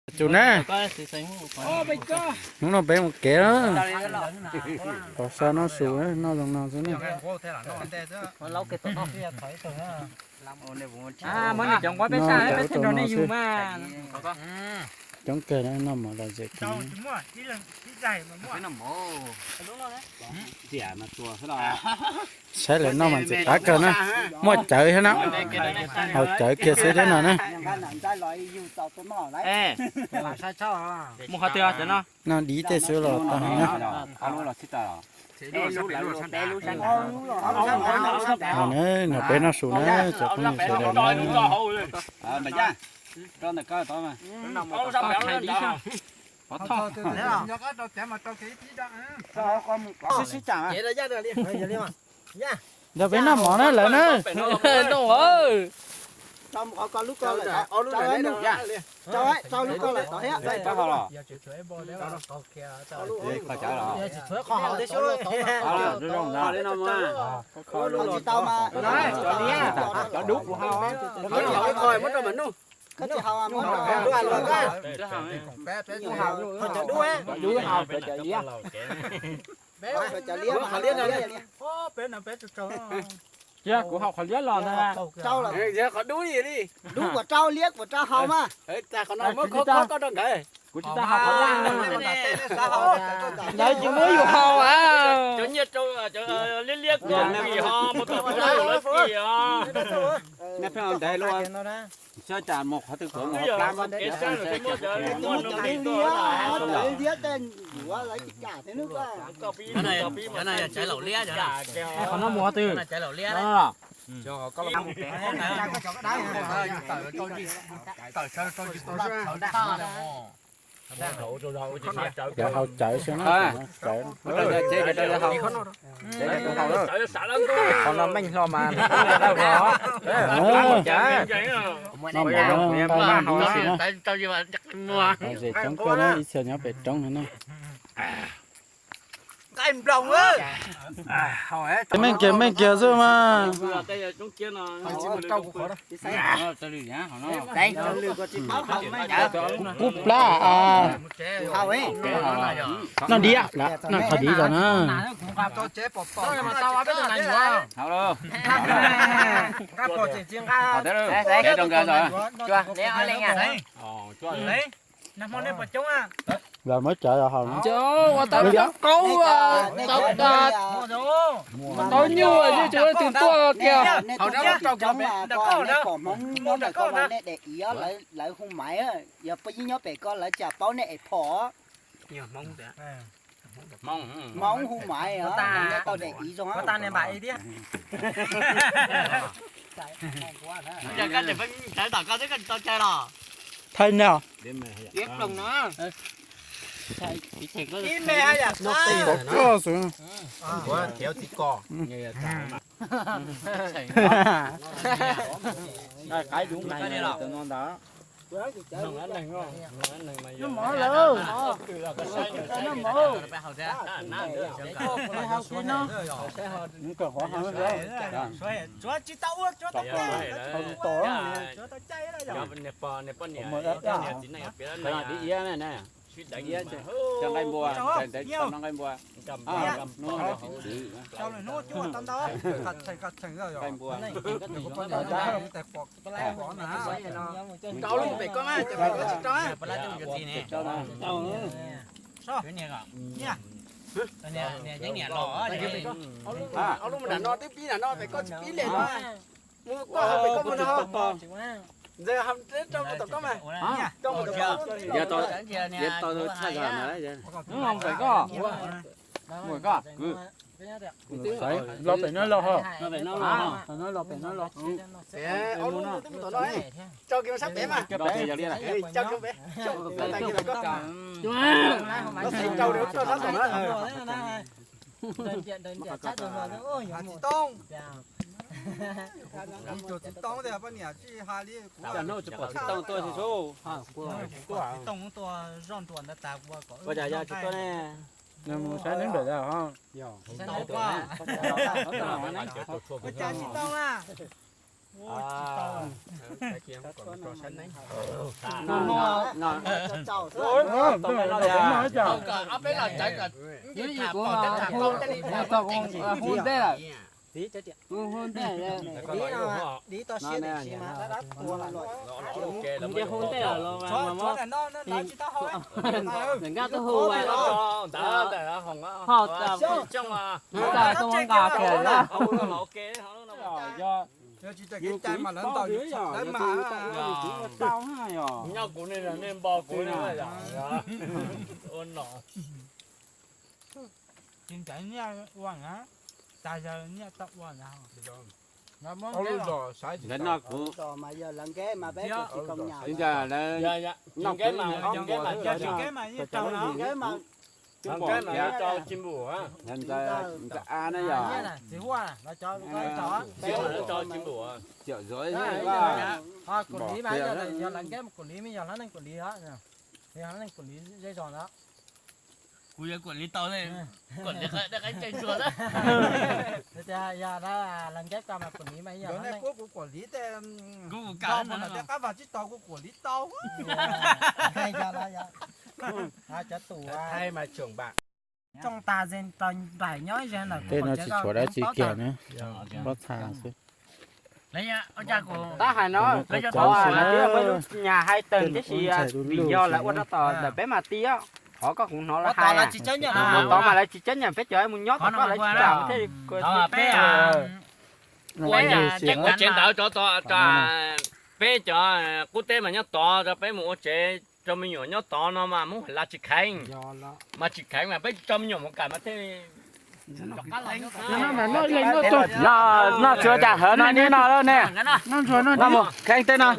Tsum na, hnub no peb mus kev na, tom sau noj su, noj zoo no xwb na. Coob kawg na, noj mov lom zem kawg. Saib lawv noj mas ntxim qab kawg na, muaj cawv thiab na, haus cawv kiag xwb thiab no na. Noj dib tej xwb los tau na. No peb noj su na, cov phooj ywg sawv daws na. Yog peb noj mov na lawm na. Cia kuv haus qhov liab los ntag. Dub kuv rau, liab kuv rau haus mas. Kuv tsis tau haus qhov liab. Lawv tsis muab yus haus a. Cov nyiaj rau cov liab liab kuv ho mus tom lawv lawv kis os. Nej pheej ua ntev luaj. Xyov cas mus qhov twg tuav mus hauv plab. Qhov no mus qhov twg? Cov haus cawv xwb na, cawv. Qhov no meej hlo mas. Noj mov npaj noj dib xwb na. Lom zem coob kawg na, ib txhia nyob pem roob no na. Meej kiag meej kiag xwb mas. Kub plab. Noj dib, noj qhov dib los na. Los muab cawv los haus. Ua tau coob qaub, tau nyuj, yeej tsis muaj leej twg tuaj kiag. Lawv hu maiv, yog peb yeej nyob pem ko lawv tsam paub nej es phom. Hmoob hu maiv, nej tau daim iv zoo. Thaij no. Nqaij npua, nqaij npua. Nqaij npua. Los pem no los ho. Los pem no los. Ua cas yog tsis tuaj ne? Mus saib neb npawm ho. Hu ntej lawm. Nkaj tuaj hu, ho tau nqa kiag na. Nyob kuv nej, nej npo kuv ua no. Tsis ncaim nyiaj ua na, tas yawg nyiaj tau ua na. Ntawd no kuv, ib ntawd lawv noj kuv, ntawd a na yog, yog lawv nkeb kuv li me yog hlob neeg kuv li, yog hlob neeg kuv li zej zos ntawd. Kuv yuav kuam li tau, kuam li qab ntsuag. Yog lawv nkeb ko mas kuam li mas yog hlob neeg. Kuv kuam li tej, kuv kuam li tej qab vag tsib taug kuv kuam li tau. Cov tus thaij mas tsoom npam. Tsoo tas ze rau nraim nyob ze ntawm tej no tsis tshuav dab tsi kiag na, pob txha xwb. Tab hais no, lawv cov tau xwb na, lub nyas hais tawg tib si, vim yog lawv ua rau tom ntawm peb mas tij, qhov koj kuv hnov lawv hais, tod mas lawv tsis cab nyam peb cov mus nyob tom koj lawv tsis kam thiaj li peb ua tsev ntawd rau, peb cov qub teb mas nyob tod, rau peb mus ua tsev rau me nyuam nyob tod no mas Hmoob Hais Laj tsis kheev, mas tsis kheev mas peb tsis tso me nyuam mus kam mas thiaj li noj tsuav cas hawv no neb no ne. Noj mus kheev tej no.